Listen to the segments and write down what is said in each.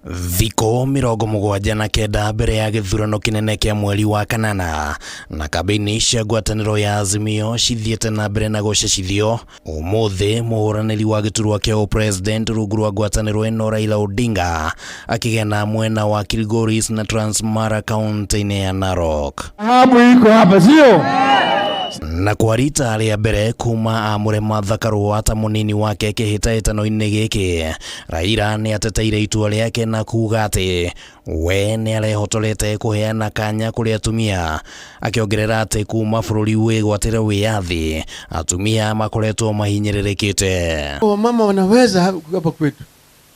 Thikũ 79 mbere ya gĩthurano kĩnene kĩa mweri wa kanana na kambĩini cia ngwatanĩro ya Azimio cithiĩte na mbere na gũcecithio, ũmũthĩ mũhũranĩri wa gĩturwa kĩa ũpresident rungu rwa ngwatanĩro ĩno Raila Odinga akĩgena mwena wa Kilgoris na Transmara kaunti-inĩ ya Narok. Dhahabu iko hapa, sio? Na kwa rita rĩa mbere kuma amũre Martha Karua ta mũnini wake kĩhĩtahĩtano-inĩ gĩkĩ, Raila nĩ ateteire itua rĩake na kuga atĩ we nĩ arehotorete kũheana kanya kũrĩ atumia, akĩongerera atĩ kuma bũrũri wĩgwatĩre wĩyathi atumia makoretwo mahinyĩrĩrĩkĩte. Wamama wanaweza hapa kwetu,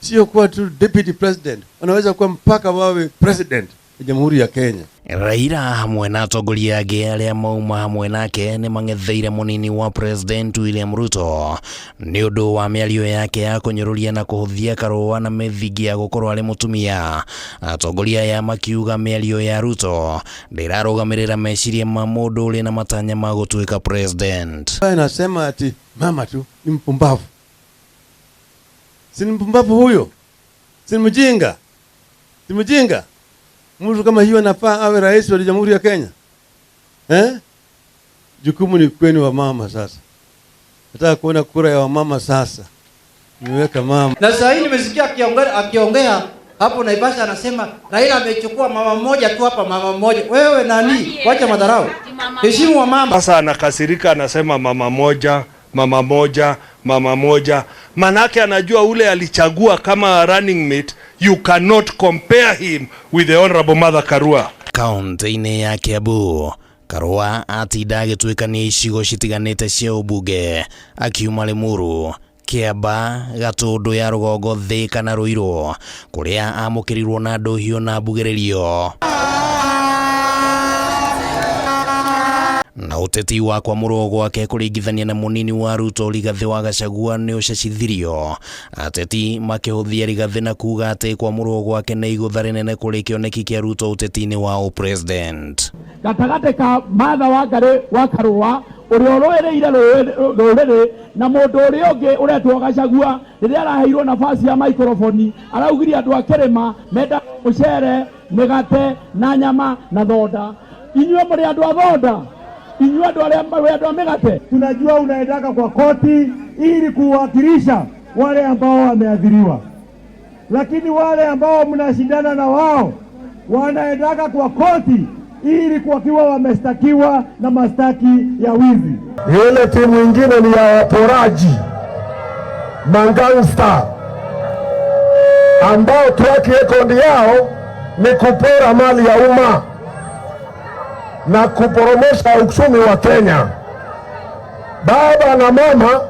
sio kuwa tu deputy president, wanaweza kuwa mpaka wawe president ya Jamhuri ya Kenya. Raila hamwe na atongoria angĩ arĩa mauma hamwe nake nĩ mang'etheire mũnini wa president William Ruto nĩ ũndũ wa mĩario yake ya kũnyũrũria na kũhũthia Karũa na mĩthingi ya gũkorwo arĩ mũtumia. Atongoria aya makiuga mĩario ya Ruto ndĩrarũgamĩrĩra meciria ma mũndũ ũrĩ na matanya ma gũtuĩka president. Anasema ati mama tu ni mpumbavu. Si ni mpumbavu huyo? Si ni mjinga? Si mjinga? Mtu kama hiyo anafaa awe rais wa Jamhuri ya Kenya? Eh? Jukumu ni kwenu wa mama sasa. Nataka kuona kura ya wamama sasa. Nimeweka mama. Na sasa hii nimesikia akiongea hapo Naivasha, anasema Raila amechukua mama mmoja tu hapa, mama mmoja. Wewe nani? Wacha madharau. Heshimu wa mama. Sasa anakasirika, anasema mama moja, mama moja, mama moja. Manake anajua ule alichagua kama running mate, you cannot compare him with the Honorable Martha Karua. Kaunti-inĩ ya Kiambu, Karua atinda agĩtuĩkania icigo citiganĩte cia ũmbunge akiuma Limuru, Kĩamba, Gatũndũ ya rũgongo, Thika na Ruiru kũrĩa amũkĩrirwo na ndũhiũ na mbugĩrĩrio. Na ũteti wa kwamũrwo gwake kũringithania na mũnini wa Ruto Rigathĩ wa Gachagua nĩ ũcecithirio, ateti makĩhũthia Rigathĩ na kuga atĩ kwamũrwo gwake nĩ igũtha rĩnene kũrĩ kĩoneki kĩa Ruto ũteti-inĩ wa ũpresident. Gatagatĩ ka Martha Wangari wa Karua ũrĩa ũrũĩrĩire rũrĩrĩ na mũndũ ũrĩa ũngĩ ũretwo Gachagua, rĩrĩa araheirwo nafasi ya microphone araugire andũ a kĩrĩma menda mũcere, mĩgate na nyama na thonda. Inyuĩ mũrĩ andũ a thonda, inyuĩ andũ arĩa mũrĩ andũ a mĩgate. Tunajua unaendaka kwa koti ili kuwakilisha wale ambao wameathiriwa, lakini wale ambao mnashindana na wao wanaendaka kwa koti ili wakiwa wameshtakiwa na mashtaki ya wizi. Ile timu ingine ni ya waporaji, mangangsta ambao track record yao ni kupora mali ya umma na kuporomosha uchumi wa Kenya. Baba na mama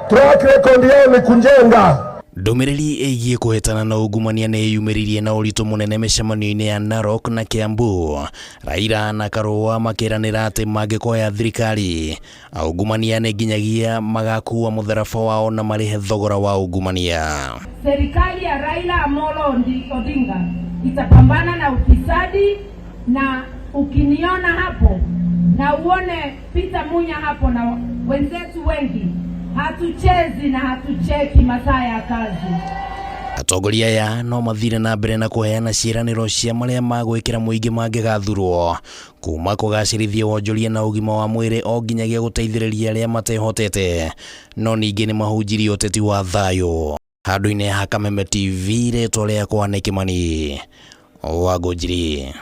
track record yao ni kujenga. Ndũmĩrĩri ĩgiĩ kũhĩtana na ungumania nĩ ĩyumĩririe na ũritũ mũnene mĩcemanio-inĩ ya Narok na Kiambu. Raila na Karua makĩranĩra atĩ mangĩkoya thirikari, aungumania nĩ nginyagia magakua mũtharaba wao na marĩhe thogora wa ungumania. Serikali ya Raila Amolo Odinga itapambana na ufisadi, na ukiniona hapo na uone Peter Munya hapo na wenzetu wengi, hatuchezi na hatucheki masaa ya kazi. Atongoria aya no mathire na mbere na kũheana ciĩranĩro cia marĩa magwĩkĩra mũingĩ mangĩgathurwo, kuma kũgacĩrithia wonjoria na ũgima wa mwĩrĩ o nginyagia gũteithĩrĩria arĩa matehotete, no ningĩ nĩ mahunjirie ũteti wa thayũ. Handũ-inĩ ha Kameme TV, rĩtwa rĩakwa nĩ Kĩmani wa Ngũnjiri.